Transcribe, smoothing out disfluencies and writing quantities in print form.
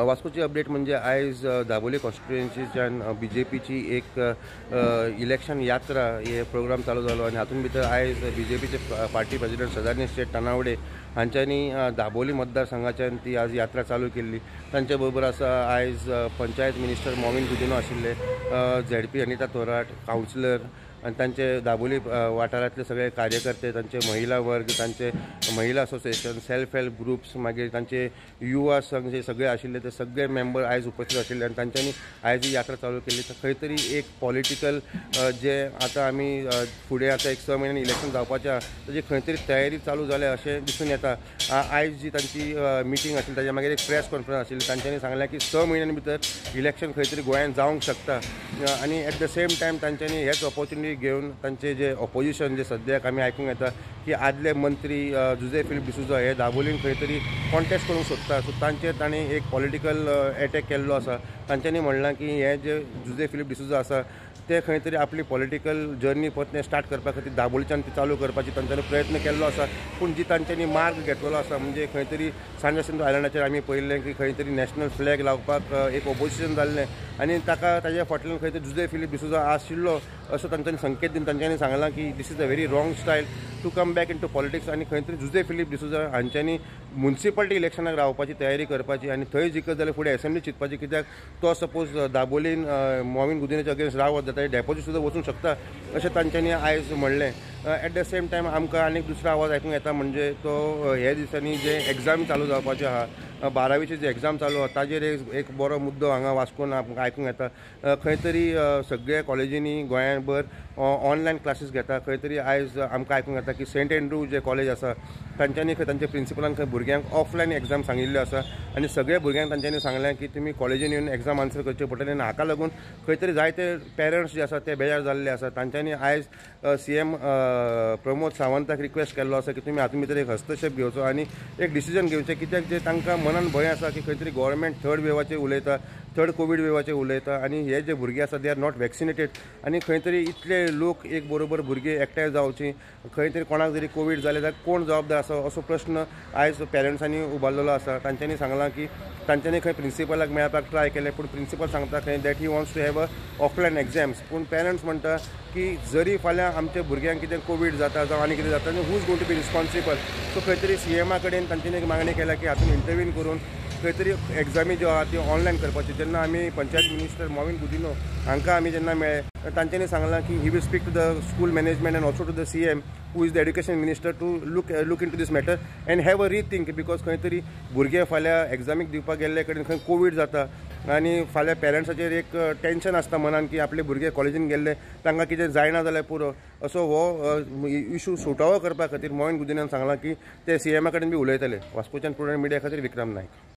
वास्कोची update म्हणजे आयज दाबोली कॉन्स्टिट्युएन्सीच्यान बीजेपीची एक इलेक्शन यात्रा हे प्रोग्राम चालू जालो आनी हातूंत भितर आयज बीजेपीचे पार्टी प्रेसिडेंट सदानंद शेट तानावडे हांच्यांनी दाबोली मतदारसंघाच्यान ती आज यात्रा चालू केल्ली. तांचे बरोबर आसा आयज पंचायत मिनिस्टर मॉविन गुदिन्हो आशिल्ले, झेडपी अनिता थोराट, कावन्सिलर आनी तांचे दाबोली वाठारांतले सगळे कार्यकर्ते, तांचे महिला वर्ग, तांचे महिला असोसिएशन, सेल्फ हेल्प ग्रुप्स, मागीर तांचे युवा संघ जे सगळे आशिल्ले ते सगळे मेंबर आयज उपस्थित आशिल्ले आनी तांच्यांनी आयज ही यात्रा चालू केल्ली. तर खंय तरी एक पॉलिटिकल जे आतां आमी फुडें आतां एक 6 म्हयन्यांनी इलेक्शन जावपाचें आहा ताजी खंय तरी तयारी चालू जाल्या अशें दिसून येता. आयज जी तांची मिटींग आशिल्ली ताज्या मागीर एक प्रेस कॉन्फरन्स आशिल्ली, तांच्यांनी सांगलें की 6 म्हयन्यां भितर इलेक्शन खंय तरी गोंयांत जावंक शकता आनी एट the same time तांच्यांनी हेच ऑपॉर्च्युनिटी घेवन तांचे जे ऑपोजिशन जे सद्याक आमी आयकूंक येता की आदले मंत्री जुझे फिलीप डिसोझा हे दाबोलीन खंय तरी कॉन्टेस्ट करूंक सोदता, सो तांचेर तांणी एक पॉलिटिकल एटॅक केल्लो आसा. तांच्यांनी म्हणलां की हे जे जुझे फिलीप डिसोझा आसा ते खंय तरी आपली पॉलिटिकल जर्नी परतें स्टार्ट करपा खातीर दाबोलीच्यान ती चालू करपाची तांच्यांनी प्रयत्न केल्लो आसा. पूण जी तांच्यांनी मार्ग घेतलेलो आसा म्हणजे खंय तरी सांत जासिंतो आयलंडाचेर आमी पळयल्लें की खंय तरी नॅशनल फ्लॅग लावपाक एक ओपोजिशन जाल्लें आनी ताका ताज्या फाटल्यान खंय तरी जुझे फिलीप डिसोझा आशिल्लो असो तांच्यांनी संकेत दिवन तांच्यांनी सांगलां की this is a very wrong style to come back into politics. आनी खंय तरी जुझे फिलीप डिसोझा हांच्यांनी मुन्सिपालिटी इलेक्शनाक रावपाची तयारी करपाची आनी थंय जिखत जाल्यार फुडें एसेंब्ली चिंतपाची, कित्याक तो सपोज दाबोलीन मॉविन गुदिन्होच्या अगेन्स्ट रावत जाल्यार डेपोजीट सुद्दां वचूंक शकता अशें तांच्यांनी आयज म्हणलें. एट the same time आमकां आनीक दुसरो आवाज आयकूंक येता म्हणजे तो हे दिसांनी जे एग्जाम चालू जावपाचे आहा, 12वीची जे एग्जाम चालू आहा ताजेर एक बरो मुद्दो हांगा वास्कोन आमकां आयकूंक येता. खंय तरी सगळ्या कॉलेजींनी गोंयांभर ऑनलायन क्लासीस घेता. खंय तरी आयज आमकां आयकूंक येता की सेंट एंड्रू जे कॉलेज आसा तांच्यांनी खंय तांच्या प्रिंसिपलान खंय भुरग्यांक ऑफलायन एग्जाम सांगिल्ल्यो आसा आनी सगळ्या भुरग्यांक तांच्यांनी सांगलें की तुमी कॉलेजीन येवन एग्जाम आन्सर करचे पडटले आनी हाका लागून खंय तरी जायते पेरंट्स जे आसा ते बेजार जाल्ले आसा. तांच्यांनी आयज सीएम प्रमोद सावंताक रिक्वेस्ट केल्लो आसा की तुमी हातूंत भितर एक हस्तक्षेप घेवचो आनी एक डिसिजन घेवचें, कित्याक जे तांकां मनान भंय आसा की खंय तरी गव्हर्मेंट थर्ड वेवाचेर उलयता, थर्ड कोवीड वेवाचेर उलयता आनी हे जे भुरगे आसा they are not vaccinated आनी खंय तरी इतले लोक एक बरोबर भुरगे एकठांय जावची, खंय तरी कोणाक जरी कोवीड जालें जाल्यार कोण जबाबदार आसा असो प्रश्न आयज पेरंट्सांनी उबारलेलो आसा. तांच्यांनी सांगलां की तांच्यांनी खंय प्रिंसिपलाक मेळपाक ट्राय केलें पूण प्रिंसिपल सांगता खंय that he wants to have a offline exams, पूण पेरंट्स म्हणटा की जरी फाल्यां आमच्या भुरग्यांक कितें कोवीड जाता जावं आनी कितें जाता who is going to be responsible. So खंय तरी सीएमा कडेन तांच्यांनी एक मागणी केल्या की हातूंत इंटरव्हीन करून खंय तरी एग्जामी ज्यो आहा त्यो ऑनलायन करपाच्यो. जेन्ना आमी पंचायत मिनिस्टर मॉविन गुदिन्हो हांकां आमी जेन्ना मेळ्ळे तांच्यांनी सांगलां की he will speak to the school management and also to the CM who is the education minister to look into this matter and have a rethink, because खंय तरी भुरगे फाल्यां एग्जामीक दिवपाक गेल्ले कडेन खंय कोवीड जाता आनी फाल्यां पेरंट्साचेर एक टेंशन आसता मनान की आपले भुरगे कॉलेजीन गेल्ले तांकां कितें जायना जाल्यार पुरो, असो हो इशू सुटावो करपा खातीर मॉविन गुदिन्होन सांगलां की ते सीएमा कडेन बी उलयतले. वास्कोच्यान प्रुडंट मिडिया खातीर विक्रम नायक.